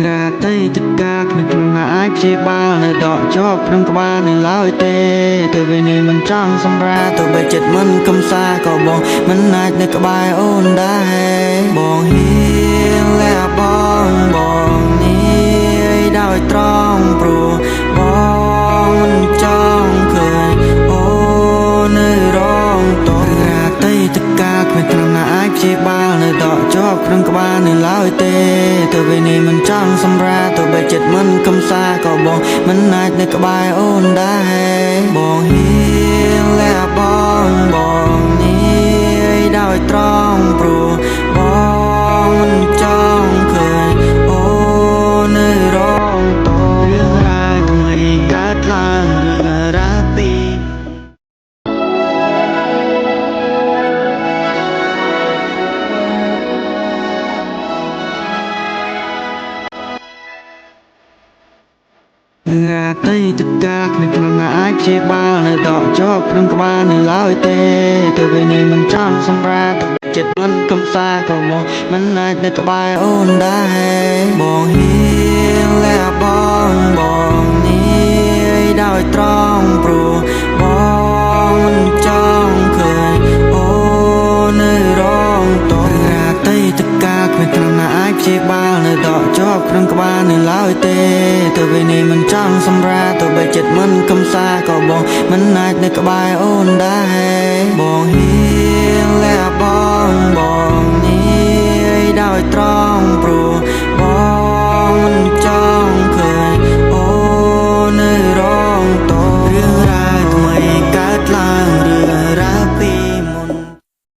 រាតីតកាគ្មានក្នុងណាអាចព្យាបាលនៅដកជាប់ក្នុងក្បាលនៅឡើយទេទៅពេលនេះមិនចង់សម្រាទៅបីចិត្តមិនកំសាក៏បងមិនអាចនៅក្បែរអូនដែរបងហ៊ានលះបងបងនេះដោយត្រង់ព្រោះបងមិនចង់ឃើញអូននៅរងតរាតីតកាគ្មានត្រង់ណាអាចព្យាបាលនៅដកជាប់ក្នុងក្បាលនៅឡើយទេទៅពេលនេះមិនចង់សម្រាទៅបីចិត្តមិនកំសាក៏បងមិនអាចនៅក្បែរអូនដែរបងហ៊ានលះបងបងនេះដោយត្រង់ព្រោះបងមិនចង់ឃើញអូននៅរងតរឿងរ៉ាវថ្មីកើតឡើងរឿងរ៉ាវពីរ រាតីតកាគ្មានក្នុងណាអាចព្យាបាលនៅដកជាប់ក្នុងក្បាលនៅឡើយទេទៅពេលនេះមិនចង់សម្រាទៅចិត្តមិនកំសាក៏មកមិនអាចនៅក្បែរអូនដែរបងហ៊ានលះបងបងនេះដោយត្រង់ព្រោះបងមិនចង់ឃើញអូននៅរងតរាតីតកាគ្មានត្រង់ណាអាចព្យាបាលនៅដកជាប់ក្នុងក្បាលនៅឡើយទេទៅពេលនេះមិនចង់សម្រាទៅបីចិត្តមិនកំសាក៏បងមិនអាចនៅក្បែរអូនដែរបងហ៊ានលះបងប